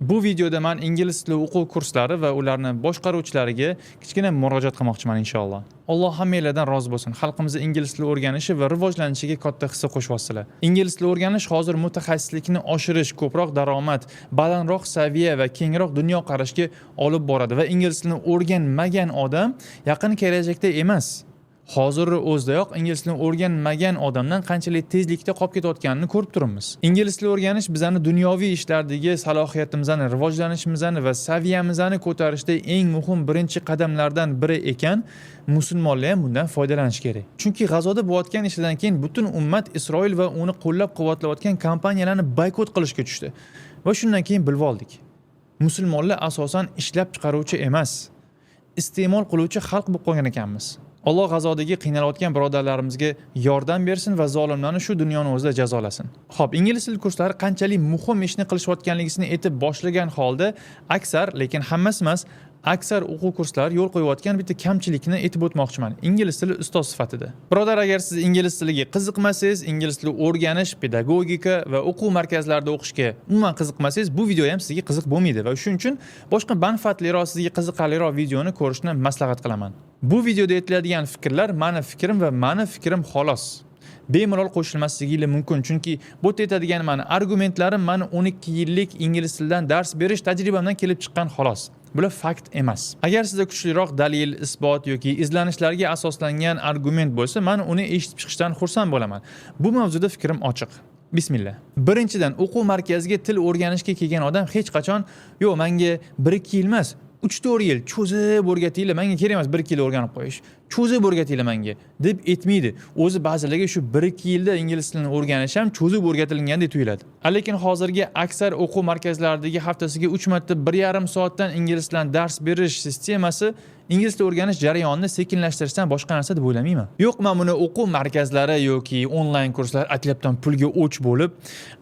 Bu videoda man ingliz tili o'quv kurslari va ularni boshqaruvchilariga kichkina murojaat qilmoqchiman, inshaalloh. Alloh hammanglardan rozi bo'lsin. Xalqimizni ingliz tili o'rganishi va rivojlanishiga katta hissa qo'shyapsizlar. Ingliz tili o'rganish hozir mutaxassislikni oshirish, ko'proq daromad, balandroq saviya va kengroq dunyoqarashga olib boradi va ingliz tilini o'rganmagan odam yaqin kelajakda emas, hozir o'zidayoq ingliz tilini o'rganmagan odamdan qanchalik tezlikda qolib ketayotganini ko'rib turibmiz. Ingliz tili o'rganish bizani dunyoviy ishlardagi salohiyatimizni, rivojlanishimizni va saviyamizni ko'tarishda eng muhim birinchi qadamlardan biri ekan, musulmonlar ham bundan foydalanishi kerak. Chunki G'azoda bo'layotgan ishlardan keyin butun ummat Isroil va uni qo'llab-quvvatlayotgan kompaniyalarni boykot qilishga tushdi. Va shundan keyin bilib oldik. Musulmonlar asosan ishlab chiqaruvchi emas, iste'mol qiluvchi xalq bo'lib qolgan ekanmiz. Alloh G'azodagi qiynalayotgan birodarlarimizga yordam bersin va zolimlarni shu dunyoni o'zida jazolasin. Xo'p, ingliz tili kurslari qanchalik muhim ishni qilishayotganligini aytib boshlagan holda aksar, lekin hammasi emas, aksar o'quv kurslari yo'l qo'yayotgan bitta kamchilikni aytib o'tmoqchiman ingliz tili ustoz sifatida. Birodar, agar siz ingliz tiliga qiziqmasangiz, ingliz tili o'rganish, pedagogika va o'quv markazlarida o'qishga umuman qiziqmasangiz, bu video ham sizga qiziq bo'lmaydi va shuning uchun boshqa manfaatliroq, sizga qiziqarliroq videoni ko'rishni maslahat qilaman. Bu videoda aytiladigan fikrlar mani fikrim va mani fikrim xolos. Bemalol qo'shilmasligingiz mumkin, chunki bu yerda aytadigan mani argumentlarim mani 12 yillik ingliz tilidan dars berish tajribamdan kelib chiqqan xolos. Bular fakt emas. Agar sizda kuchliroq dalil, isbot yoki izlanishlarga asoslangan argument bo'lsa, man uni eshitib chiqishdan xursand bo'laman. Bu mavzuda fikrim ochiq. Bismillah. Birinchidan, o'quv markaziga til o'rganishga kelgan odam hech qachon "Yo'q, menga 1-2 yil emas, 3-4 yil cho'zib o'rgatinglar, menga kerak emas 1-2 yil o'rganib qo'yish. Cho'zib o'rgatinglar menga" deb aytmaydi. O'zi ba'zilarga shu 1-2 yilda ingliz tilini o'rganish ham cho'zib o'rgatilgandek tuyuladi. Lekin hozirgi aksar o'quv markazlaridagi haftasiga 3 marta 1,5 soatdan ingliz tilidan dars berish sistemasi ingliz tili o'rganish jarayonini sekinlashtirishdan boshqa narsa deb o'ylamayman. Yo'q, man buni o'quv markazlari yoki onlayn kurslar atlabdan pulga o'ch bo'lib,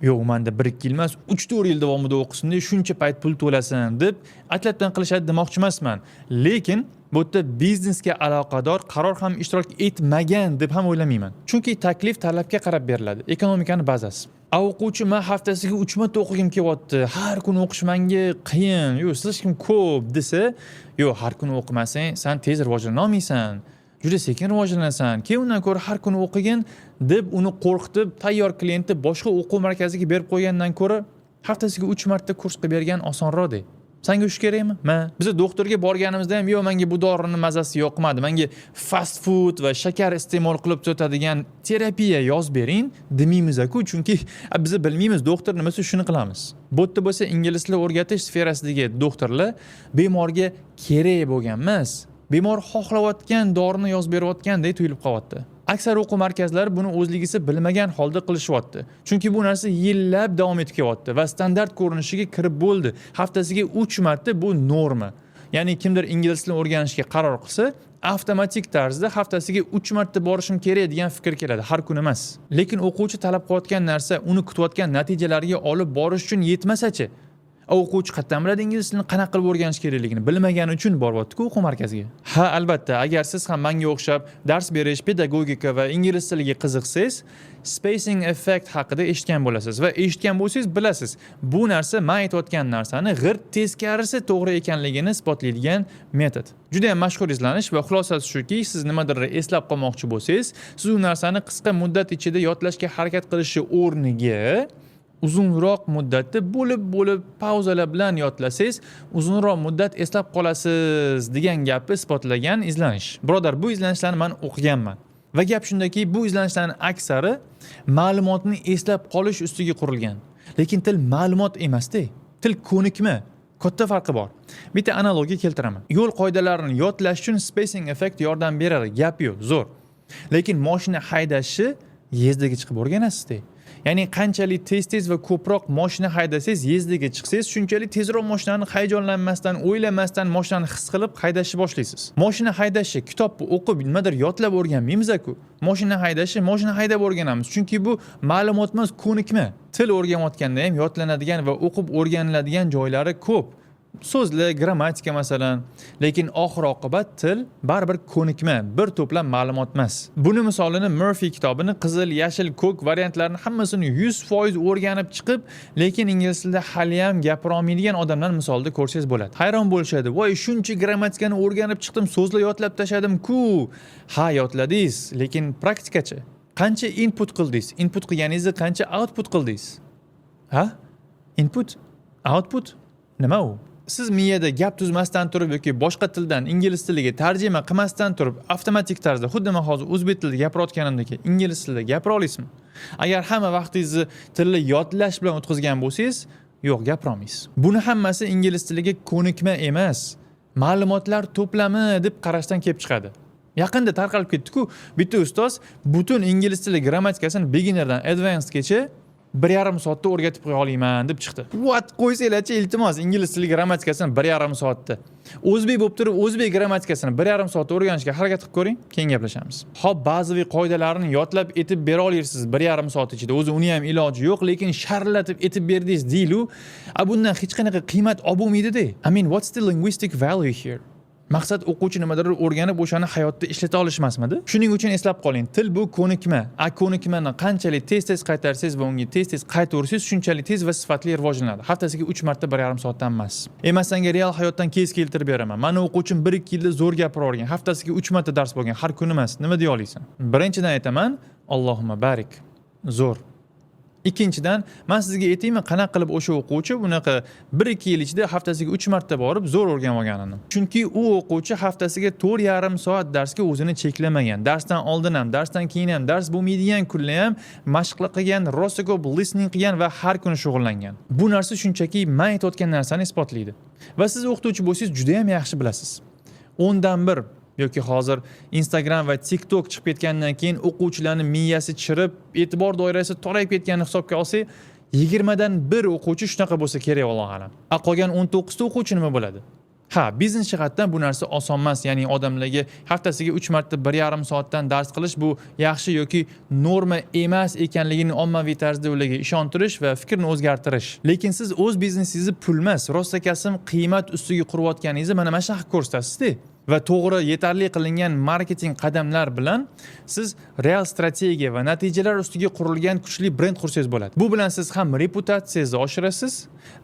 yo'q, menda 1-2 yil emas, 3-4 yil davomida o'qisin, shuncha payt pul to'lasin deb atlabdan qilishadi demoqchi emasman. Lekin bu yerda biznesga aloqador qaror ham ishtirok etmagan deb ham o'ylamayman. Chunki taklif talabga qarab beriladi. Ekonomikani bazasi. A o'quvchi "Man haftasiga 3 marta o'qigim kelyapti, har kuni o'qish menga qiyin, yo'q, слишком ko'p" desa, yo'q, har kuni o'qimasang, san tez rivojlana olmaysan. Juda sekin rivojlanasan. Keyin undan ko'ra har kuni o'qigin deb uni qo'rqitib, tayyor klientni boshqa o'quv markaziga berib qo'ygandan ko'ra haftasiga 3 marta kurs qilib bergan osonroq. Sanga shu kerakmi? Ma. Biz doktorga borganimizda ham "Yo'q, menga bu dorini mazasi yoqmadi. Menga fast food va shakar iste'mol qilib tuzatadigan terapiya yozib bering" demaymiz-ku, chunki biz bilmaymiz, doktor nimasi shuni qilamiz. Bu yerda bo'lsa ingliz tili o'rgatish sferasidagi doktorlar bemorga kerak bo'lgan emas, bemor xohlayotgan dorini yozib berayotgandek tuyulib qolyapti. Aksar o'quv markazlari buni o'zligisi bilmagan holda qilishyapti. Chunki bu narsa yillab davom etib kelyapti va standart ko'rinishiga kirib bo'ldi. Haftasiga 3 marta bu norma. Ya'ni kimdir ingliz tilini o'rganishga qaror qilsa, avtomatik tarzda haftasiga 3 marta borishim kerak degan fikr keladi, har kun emas. Lekin o'quvchi talab qilayotgan narsa uni kutayotgan natijalarga olib borish uchun yetmasachi? O'quvchi qayerdan biladi ingliz tilini qanaqa qilib o'rganish kerakligini? Bilmagani uchun boryapti-ku o'quv markaziga. Ha, albatta, agar siz ham menga o'xshab dars berish, pedagogika va ingliz tiliga qiziqsangiz, spacing effect haqida eshitgan bo'lasiz va eshitgan bo'lsangiz, bilasiz, bu narsa man aytayotgan narsani g'irt teskarisi to'g'ri ekanligini isbotlaydigan metod. Juda ham mashhur izlanish va xulosasi shuki, siz nimadir eslab qolmoqchi bo'lsangiz, siz u narsani qisqa muddat ichida yodlashga harakat qilishi o'rniga uzunroq muddatda bo'lib bo'lib pauzalar bilan yodlasangiz, uzunroq muddat eslab qolasiz degan gapni isbotlagan izlanish. Birodar, bu izlanishlarni man o'qiganman va gap shundaki, bu izlanishlarni aksari ma'lumotni eslab qolish ustiga qurilgan. Lekin til ma'lumot emasda, til ko'nikma. Katta farqi bor. Bitta analogiya keltiraman. Yo'l qoidalarini yodlash uchun spacing effect yordam beradi, gap yo'q, zo'r. Lekin moshina haydashni езда ga chiqib o'rganasizda. Ya'ni qanchalik tez tez va ko'proq moshina haydasangiz, езда ga chiqsangiz, shunchalik tezroq moshinani hayajonlanmasdan, o'ylamasdan moshinani his qilib haydashni boshlaysiz. Moshina haydashni kitobni o'qib, nimadir yodlab o'rganmaymiz-ku. Moshina haydashni moshina haydab o'rganamiz, chunki bu ma'lumot emas, ko'nikma. Til o'rganayotganda ham yodlanadigan va o'qib o'rganiladigan joylari ko'p. So'zlar, grammatika masalan, lekin oxir oqibat til baribir ko'nikma, bir to'plam ma'lumot emas. Buni misolini Murphy kitobini qizil, yashil, ko'k variantlarini hammasini 100% o'rganib chiqib, lekin ingliz tilida haliyam gapira olmaydigan odamlar misolida ko'rsangiz bo'ladi. Hayron bo'lishadi. "Voy, shuncha grammatikani o'rganib chiqdim, so'zlar yodlab tashladim-ku." Ha, yodladingiz, lekin praktikachi? Qancha input qildingiz? Input qilganingizda qancha output qildingiz? Ha? Input, output nima u? Siz miyada gap tuzmasdan turib yoki boshqa tildan ingliz tiliga tarjima qilmasdan turib, avtomatik tarzda, xuddi man hozir o'zbek tilida gapirayotganimdek, ingliz tilida gapira olasizmi? Agar hamma vaqtingizni tilni yodlash bilan o'tkazgan bo'lsangiz, yo'q, gapira olmaysiz. Buni hammasi ingliz tiliga ko'nikma emas, ma'lumotlar to'plami deb qarashdan kelib chiqadi. Yaqinda tarqalib ketdi-ku, bitta ustoz butun ingliz tili grammatikasini beginnerdan advancedgacha 1,5 soatda o'rgatib qo'ya olaman deb chiqdi. What, qo'ysanglarchi, iltimos, ingliz tili grammatikasini 1,5 soatda. O'zbek bo'lib turib, o'zbek grammatikasini 1,5 soatda o'rganishga harakat qilib ko'ring, keyin gaplashamiz. Xo'p, bazaviy qoidalarini yodlab etib bera olasiz 1,5 soat ichida. O'zi uni ham iloji yo'q, lekin sharlatib etib berdingiz deylu. A bundan hech qanaqa qiymat olib bo'lmaydi-da. I mean, what's the linguistic value here? Maqsad o'quvchi nimadir o'rganib, o'shani hayotda ishlata olish emasmidi? Shuning uchun eslab qoling, til bu ko'nikma. A ko'nikmani qanchalik tez-tez qaytarsangiz va unga tez-tez qaytaversangiz, shunchalik tez va sifatli rivojlanadi. Haftasiga 3 marta 1,5 soatdan emas. Man senga real hayotdan case keltirib beraman. Mani o'quvchim 1-2 yilda zo'r gapira olgan, haftasiga 3 marta dars bo'lgan, har kuni emas. Nima deya olasan? Birinchidan aytaman, Allohumma barik. Zo'r. Ikkinchidan, man sizga aytaymi, qanaqa qilib o'sha o'quvchi bunaqa 1-2 yil ichida haftasiga 3 marta borib zo'r o'rganib olganini. Chunki u o'quvchi haftasiga 4,5 soat darsga o'zini cheklamagan. Darsdan oldin ham, darsdan keyin ham, dars bo'lmaydigan kunlar ham mashqlar qilgan, rosa ko'p listening qilgan va har kuni shug'ullangan. Bu narsa shunchaki man aytayotgan narsani isbotlaydi. Va siz o'qituvchi bo'lsangiz, juda ham yaxshi bilasiz. 10dan 1 yoki hozir Instagram va TikTok chiqib ketgandan keyin o'quvchilarning miyasi chirib, e'tibor doirasi torayib ketganini hisobga olsak, 20dan 1 o'quvchi shunaqa bo'lsa kerak, allohu alam. A qolgan 19 ta o'quvchi nima bo'ladi? Ha, biznes jihatdan bu narsa oson emas, ya'ni odamlarga haftasiga 3 marta 1,5 soatdan dars qilish bu yaxshi yoki norma emas ekanligini ommaviy tarzda ularga ishontirish va fikrni o'zgartirish. Lekin siz o'z biznesingizni pul emas, rostakasm qiymat ustiga qurayotganingizni mana shunaqa ko'rsatasizda. Va to'g'ri, yetarli qilingan marketing qadamlar bilan siz real strategiya va natijalar ustiga qurilgan kuchli brend qursangiz bo'ladi. Bu bilan siz ham reputatsiyangizni oshirasiz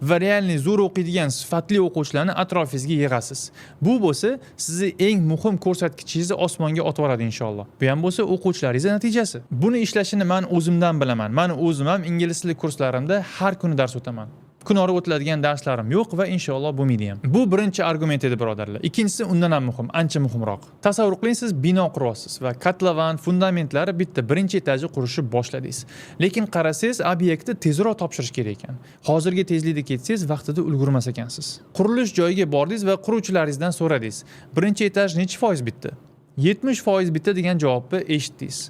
va реальный zo'r o'qiydigan sifatli o'quvchilarni atrofingizga yig'asiz. Bu bo'lsa sizni eng muhim ko'rsatkichingizni osmonga otib yuboradi inshaalloh. Bu ham bo'lsa o'quvchilaringiz natijasi. Buni ishlashini men o'zimdan bilaman. Men o'zim ham ingliz tili kurslarimda har kuni dars o'taman. Kunora o'tiladigan darslarim yo'q va inshaalloh bo'lmaydi ham. Bu birinchi argument edi, birodarlar. Ikkinchisi undan ham muhim, ancha muhimroq. Tasavvur qiling, siz bino quryapsiz va kotlovan, fundamentlari bitta birinchi etaji qurishni boshladingiz. Lekin qarasangiz, obyektni tezroq topshirish kerak ekan. Hozirgi tezlikda ketsangiz, vaqtida ulgurmas ekansiz. Qurilish joyiga bordingiz va quruvchilaringizdan so'radingiz. Birinchi etaj necha foiz bitdi? 70% bitdi degan javobni eshitdingiz.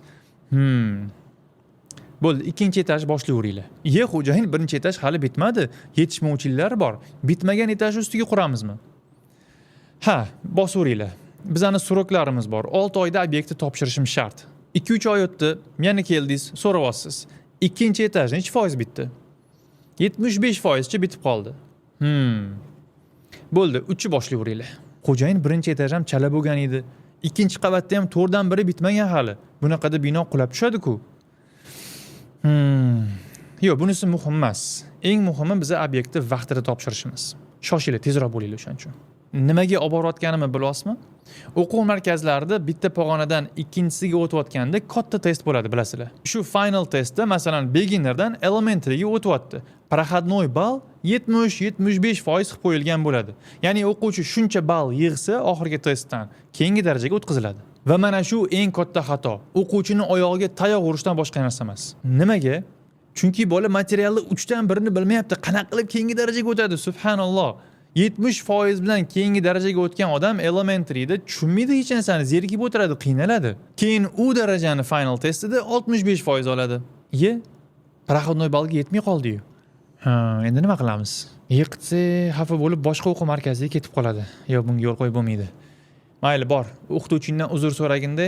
Bo'ldi, ikkinchi etaj boshlayveringlar. Ye, xo'jayin, birinchi etaj hali bitmadi. Yetishmovchiliklar bor. Bitmagan etaj ustiga quramizmi? Ha, bosaveringlar. Bizani срок larimiz bor. 6 oyda obyektni topshirishim shart. 2-3 oy o'tdi, yana keldingiz, so'rayapsiz. Ikkinchi etaj necha foiz bitdi? 75 foizcha bitib qoldi. Bo'ldi, 3 boshlayveringlar. Xo'jayin, birinchi etaj ham chala bo'lgan edi. Ikkinchi qavatda ham to'rtdan biri bitmagan hali. Bunaqada bino qulab tushadi-ku. Yo'q, bunisi muhim emas. Eng muhimi biza obyektni vaqtida topshirishimiz. Shoshinglar, tezroq bo'linglar o'shaning uchun. Nimaga olib borayotganimni bilasizmi? O'quv markazlarida bitta pog'onadan ikkinchisiga o'tayotganda katta test bo'ladi, bilasizlar. Shu final testda, masalan, beginnerdan elementaryga o'tyapti. Проходной ball 70-75% qilib qo'yilgan bo'ladi. Ya'ni o'quvchi shuncha ball yig'sa, oxirgi testdan keyingi darajaga o'tkaziladi. Va mana shu eng katta xato. O'quvchini oyog'iga tayoq urishdan boshqa narsa emas. Nimaga? Chunki bola materialni uchdan birini bilmayapti. Qanaqa qilib keyingi darajaga o'tadi? Subhanalloh. 70% bilan keyingi darajaga o'tgan odam elementaryda tushunmaydi hech narsani, zerikib o'tiradi, qiynaladi. Keyin u darajani final testida 65% oladi. Ye, проходной ballga yetmay qoldi-yu. Ha, endi nima qilamiz? Yiqitsa, xafa bo'lib boshqa o'quv markaziga ketib qoladi. Yo'q, bunga yo'l qo'yib bo'lmaydi. Mayli, bor, o'qituvchingdan uzr so'raginda,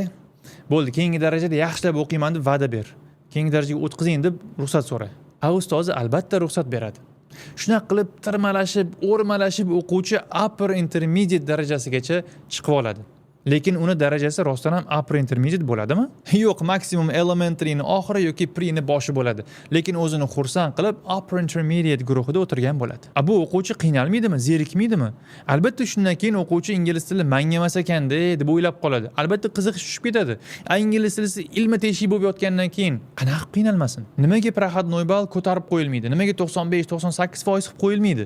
bo'ldi, keyingi darajada yaxshilab o'qiyman deb va'da ber. Keyingi darajaga o'tkazing deb ruxsat so'ra. A ustozi albatta ruxsat beradi. Shunaqa qilib tirmalashib, o'rmalashib o'quvchi upper intermediate darajasigacha chiqib oladi. Lekin uni darajasi rostdan ham upper intermediate bo'ladimi? Yo'q, maksimum elementaryni oxiri yoki preni boshi bo'ladi. Lekin o'zini xursand qilib upper intermediate guruhida o'tirgan bo'ladi. A bu o'quvchi qiynalmaydimi, zerikmaydimi? Albatta shundan keyin o'quvchi ingliz tili manga emas ekanda deb o'ylab qoladi. Albatta qiziqish tushib ketadi. A ingliz tili ilma teshik bo'lib yotgandan keyin qanaqa qilib qiynalmasin? Nimaga проходной ball ko'tarib qo'yilmaydi? Nimaga 95-98% qilib qo'yilmaydi?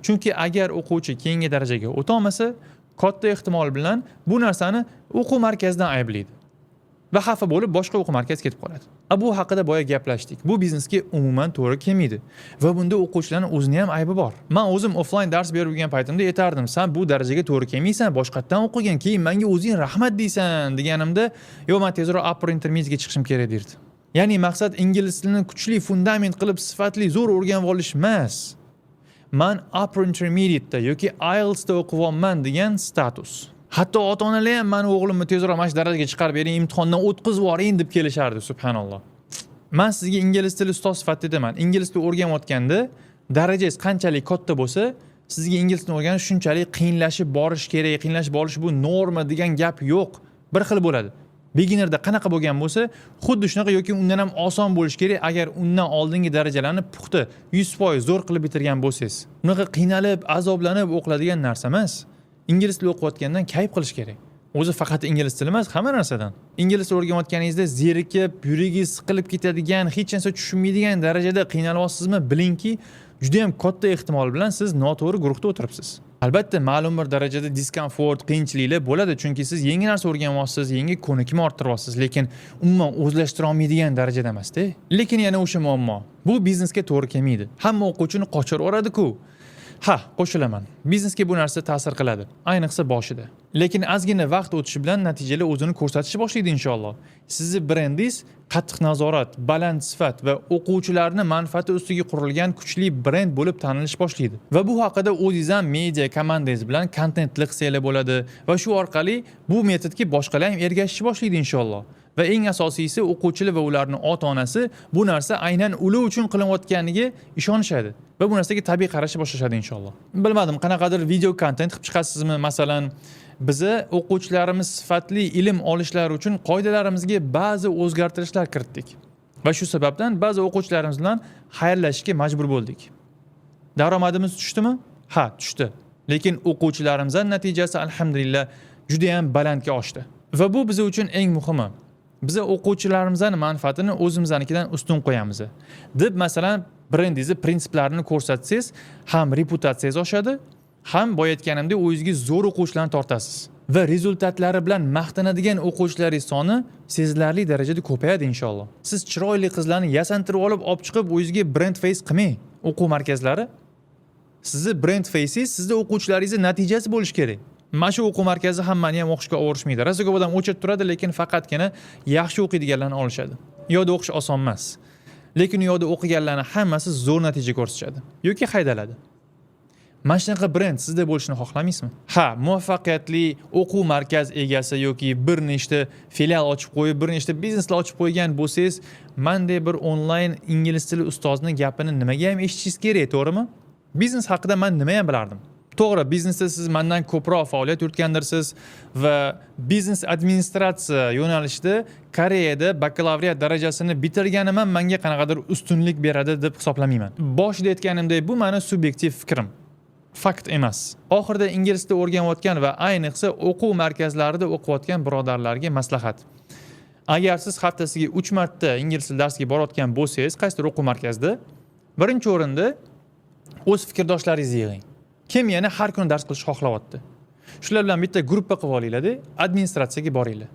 Chunki agar o'quvchi keyingi darajaga o'tolmasa, katta ehtimol bilan bu narsani o'quv markazidan ayblaydi va xafa bo'lib boshqa o'quv markaziga ketib qoladi. A bu haqida boya gaplashdik. Bu biznesga umuman to'g'ri kelmaydi va bunda o'quvchilarning o'zini ham aybi bor. Men o'zim offline dars berib yurgan paytimda aytardim, "San bu darajaga to'g'ri kelmaysan, boshqatdan o'qigin, keyin menga o'zing rahmat deysan" deganimda, "Yo'q, men tezroq upper intermediate ga chiqishim kerak" derdi. Ya'ni maqsad ingliz tilini kuchli fundament qilib sifatli zo'r o'rganib olish emas. Man upper intermediate'da yoki IELTSda o'qiyapman degan status. Hatto ota-onalar ham mani o'g'limni tezroq mana shu darajaga chiqarib bering, imtihondan o'tkazib yuboring deb kelishardi, subhanalloh. Man sizga ingliz tili ustoz sifatida aytaman. Ingliz tili o'rganayotganda darajangiz qanchalik katta bo'lsa, sizga ingliz tilini o'rganish shunchalik qiyinlashib borish kerak. Qiyinlashib borish bu norma degan gap yo'q. Bir xil bo'ladi. Beginnerda qanaqa bo'lgan bo'lsa, xuddi shunaqa yoki undan ham oson bo'lishi kerak, agar undan oldingi darajalarni puxta 100% zo'r qilib bitirgan bo'lsangiz. Unaqa qiynalib, azoblanib o'qiladigan narsa emas. Ingliz tili o'qiyotgandan kayf qilish kerak. O'zi faqat ingliz tili emas, hamma narsadan. Ingliz tili o'rganayotganingizda zerikib, yuragingiz siqilib ketadigan, hech narsa tushunmaydigan darajada qiynalyapsizmi, bilingki, juda ham katta ehtimol bilan siz noto'g'ri guruhda o'tiribsiz. Albatta, ma'lum bir darajada diskomfort, qiyinchiliklar bo'ladi, chunki siz yangi narsa o'rganyapsiz, yangi ko'nikma orttiryapsiz, lekin umuman o'zlashtira olmaydigan darajada emasda. Lekin yana o'sha muammo. Bu biznesga to'g'ri kelmaydi. Hamma o'quvchini qochirib yuboradi-ku. Ha, qo'shilaman. Biznesga bu narsa ta'sir qiladi, ayniqsa boshida. Lekin ozgina vaqt o'tishi bilan natijalar o'zini ko'rsatishni boshlaydi inshaalloh. Sizni brendingiz qattiq nazorat, baland sifat va o'quvchilarni manfaati ustiga qurilgan kuchli brend bo'lib tanilish boshlaydi. Va bu haqida o'zingiz ham media komandangiz bilan kontentli qilsanglar bo'ladi va shu orqali bu metodga boshqalar ham ergashishni boshlaydi inshaalloh. Va eng asosiysi, o'quvchilar va ularning ota-onasi bu narsa aynan ular uchun qilinayotganiga ishonishadi va bu narsaga tabiiy qarashni boshlashadi inshaalloh. Bilmadim, qanaqadir video kontent qilib chiqasizmi, masalan, biza o'quvchilarimiz sifatli ilm olishlari uchun qoidalarimizga ba'zi o'zgartirishlar kiritdik. Va shu sababdan ba'zi o'quvchilarimiz bilan xayrlashishga majbur bo'ldik. Daromadimiz tushdimi? Ha, tushdi. Lekin o'quvchilarimizning natijasi alhamdulillah juda ham balandga oshdi. Va bu biz uchun eng muhimi. Biz o'quvchilarimizning manfaatini o'zimiznikidan ustun qo'yamiz. Deb masalan, brendingizni prinsiplarini ko'rsatsangiz, ham reputatsiyangiz oshadi, ham boya aytganimdek o'zingizga zo'r o'quvchilarni tortasiz. Va rezultatlari bilan maqtanadigan o'quvchilaringiz soni sezilarli darajada ko'payadi inshaalloh. Siz chiroyli qizlarni yasantirib olib, olib chiqib o'zingizga brand face qilmang. O'quv markazlari sizni brand faceingiz sizni o'quvchilaringizni natijasi bo'lishi kerak. Mana shu o'quv markazi hammani ham o'qishga olishmaydi. Rosa ko'p odam o'chirib turadi, lekin faqatgina yaxshi o'qiydiganlarni olishadi. U yoqda o'qish oson emas. Lekin u yoqda o'qiganlarni hammasi zo'r natija ko'rsatishadi yoki haydaladi. Mana shunaqa brend sizda bo'lishini xohlamaysizmi? Ha, muvaffaqiyatli o'quv markaz egasi yoki bir nechta filial ochib qo'yib, bir nechta bizneslar ochib qo'ygan bo'lsangiz, manday bir onlayn ingliz tili ustozining gapini nimaga ham eshitishingiz kerak, to'g'rimi? Biznes haqida man nima ham bilardim? To'g'ri, biznesda siz mendan ko'proq faoliyat yuritgandirsiz va biznes administratsiya yo'nalishida Koreyada bakalavriat darajasini bitirganim ham menga qanaqadir ustunlik beradi deb hisoblamayman. Boshida aytganimdek, bu mani subyektiv fikrim. Fakt emas. Oxirida ingliz tili o'rganayotgan va ayniqsa o'quv markazlarida o'qiyotgan birodarlarga maslahat. Agar siz haftasiga 3 marta ingliz tili darsiga borayotgan bo'lsangiz, qaysidir o'quv markazida, birinchi o'rinda o'z fikrdoshlaringizni yig'ing. Kim yana har kuni dars qilishni xohlayapti? Shular bilan bitta gruppa qilib olinglar-da, administratsiyaga boringlar.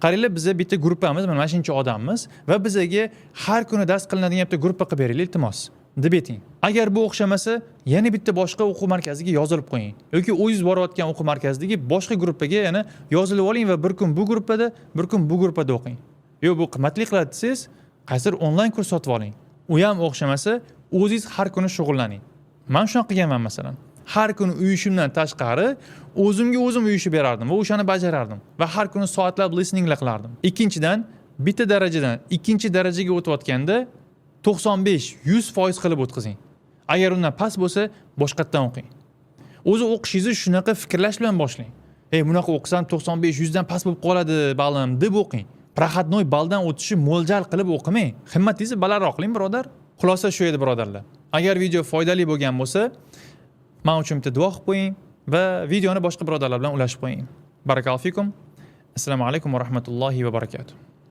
Qaranglar, biza bitta gruppamiz, mana shuncha odammiz va bizaga har kuni dars qilinadigan bitta gruppa qilib beringlar, iltimos, deb ayting. Agar bu o'xshamasa, yana bitta boshqa o'quv markaziga yozilib qo'ying yoki o'zingiz borayotgan o'quv markazidagi boshqa gruppaga yana yozilib oling va bir kun bu gruppada, bir kun bu gruppada o'qing. Yo'q, bu qimmatli qiladi desangiz, qaysidir onlayn kurs sotib oling. U ham o'xshamasa, o'zingiz har kuni shug'ullaning. Men shunaqa qilganman masalan. Har kuni uyushimdan tashqari o'zimga o'zim uyushib berardim va o'shani bajarardim va har kuni soatlab listeninglar qilardim. Ikkinchidan, bitta darajadan ikkinchi darajaga o'tayotganda 95-100% qilib o'tkazing. Agar undan past bo'lsa, boshqatdan o'qing. O'zi o'qishingizni shunaqa fikrlash bilan boshlang. Ey, bunaqa o'qisam 95, 100 dan past bo'lib qoladi ballim deb o'qing. Проходной balldan o'tishni mo'ljal qilib o'qimang. Himmatingizni balandroq qiling, birodar. Xulosa shu edi, birodarlar. Agar video foydali bo'lgan bo'lsa, men uchun bitta duo qilib qo'ying va videoni boshqa birodarlar bilan ulashib qo'ying. Barakallohu fikum. Assalomu alaykum va rahmatullohi va barakatuh.